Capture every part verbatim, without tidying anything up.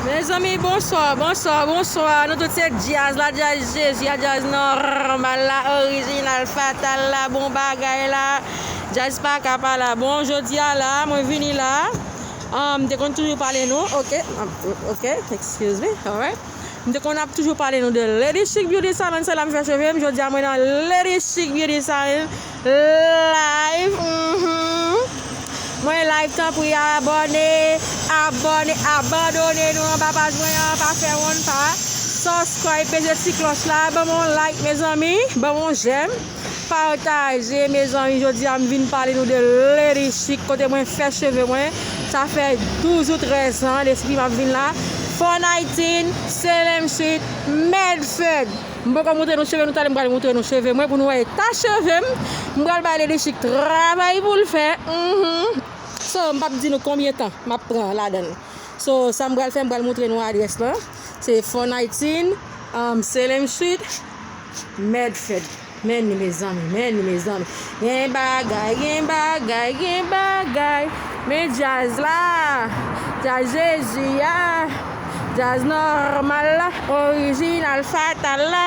Mezanmi, bonswa, bonswa, bonswa. Nou tout se djaz la, djaz Jezi a, djaz nòmal la, orijinal, fatal la, bon bagay la. Djaz pa ka pa la. Bon, jodi a la, mwen vini la. Um, m te konn toujou pale nou, ok, um, ok, excuse me, alright. M te konn ap toujou pale nou de Lady Chic Beauty Salon, se la m fè cheve m. Jodi a mwen nan Lady Chic Beauty Salon live. Mhm. Mwen live, tanpri abòne, abòne, abandone nou anba paj mwen an, pa fè wonn pa. Subscribe, peze ti klòch la, ban m yon like, mezanmi, ban m yon j'aime. Pataje, mezanmi, jodi a m vin pale nou de Lady Chic, kote mwen fè cheve mwen. Sa fè douz ou trèz an depi m ap vin la. Four nineteen Salem Street, Medford. M poko moutre nou cheve nou, talè m pral moutre nou cheve mwen pou nou wè eta cheve m. M pral bay Lady Chic travay pou l fè. Mhm. So, m p ap di nou konbyen tan m ap pran ladan l. So, sa m pral fè, m pral moutre nou adrès lan. Se four nineteen, um, Salem Street, Medford. Men li, mezanmi, men li, mezanmi. Gen bagay, gen bagay, gen bagay. Men djaz la, djaz Jezi a, djaz nòmal la, orijinal, fatal la.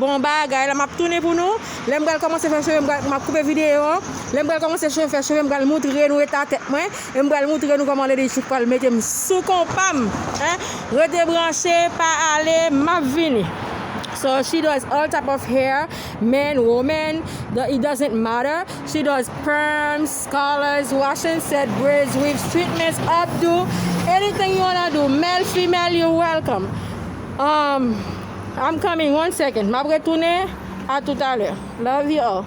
Bon bagay la, m ap tounen pou nou. Lè m pral kòmanse fè cheve, m pral, m ap koupe videyo an. Lè m pral kòmanse cheve, fè cheve, m pral moutre nou eta tèt mwen. E m pral moutre nou kòman Lady Chic pral mete m sou konpa m. Hein? Rete branche, pa ale, m ap vini. So she does all type of hair, men, women, the- it doesn't matter. She does perms, colors, wash and set, braids, weaves, treatments, updo, anything you wanna do, male, female, you're welcome. Um, I'm coming, one second. M ap retounen. À tout à l'heure. Love you all.